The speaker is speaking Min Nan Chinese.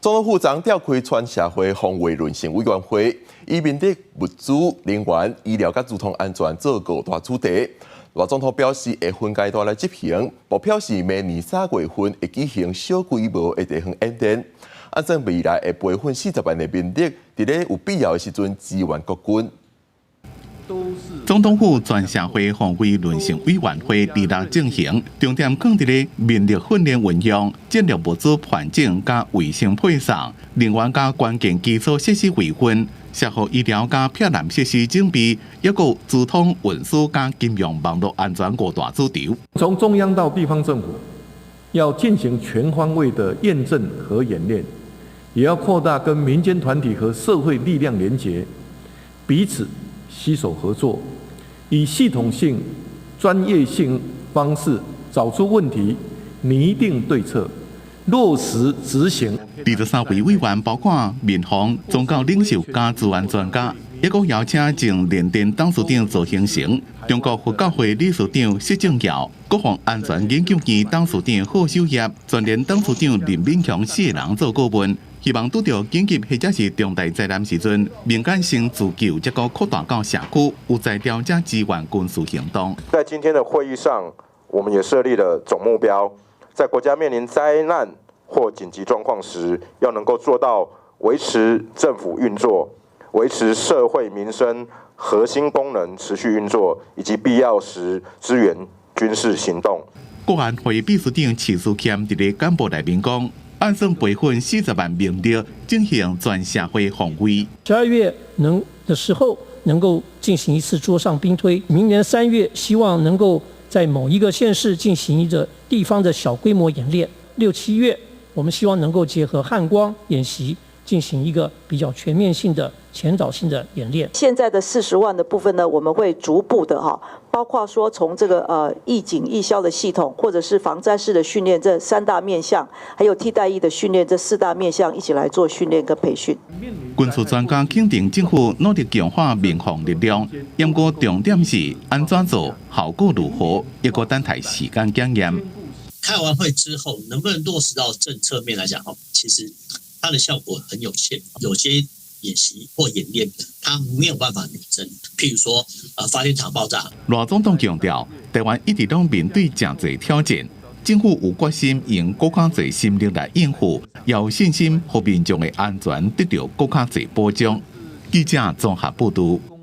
總統府昨召開全社會防衛倫成委員會，以民力、物資、人員、醫療佮資通安全做五大主題。賴總統表示會分階段來執行，目標是明年3月份會舉行小規模的地方演練。按算未來會培訓40萬的民力，佇咧有必要的時陣支援國軍。總統府全社會防衛倫成委員會二六進行，重點放佇咧民力訓練運用、戰略物資盤整佮衛生配送、人員佮關鍵基礎設施維運、社會醫療佮避難設施準備，抑閣資通運輸佮金融網路安全五大主軸。從中央到地方政府，要進行全方位的驗證和演練，也要擴大跟民間團體和社會力量連結，彼此攜手合作，以系統性、專業性方式找出問題，擬定對策，落實執行。23位委員包括民防、宗教領袖佮資安專家，抑閣邀請前聯電董事長曹興誠、中國佛教會理事長釋正耀、國防安全研究院董事長賀守業、全聯董事長林敏雄四个人做顧問。希望拄著緊急或者是重大災難時陣，民間先自救，才閣擴大到社區，有才調才支援軍事行動。在今天的會議上，我們也設立了總目標，在國家面臨災難或緊急狀況時，要能夠做到維持政府運作、維持社會民生核心功能持續運作，以及必要時支援軍事行動。國安會秘書長徐思謙佇咧簡報內面講，按算培訓40萬民力，進行全社會防衛。12月能的時候，能夠進行一次桌上兵推。明年3月，希望能夠在某一個縣市進行一個地方的小規模演練。六七月，我們希望能夠結合漢光演習，進行一個比較全面性的前導性的演練。現在的40萬的部分呢，我們會逐步的哈，包括說從這個預警預消的系統，或者是防災士的訓練這三大面向，還有替代役的訓練這四大面向一起來做訓練跟培訓。軍事專家肯定政府努力強化民防力量，不過重點是按怎做，效果如何，抑閣等待時間檢驗。開完會之後，能不能落實到政策面來講？其實它的效果很有限，有些演習或演練，它沒有辦法擬真。譬如說，發電廠爆炸。賴總統強調，台灣一直攏面對誠濟挑戰，政府有決心用閣較濟心力來應付，也有信心予民眾的安全得著閣較濟保障。記者綜合報導。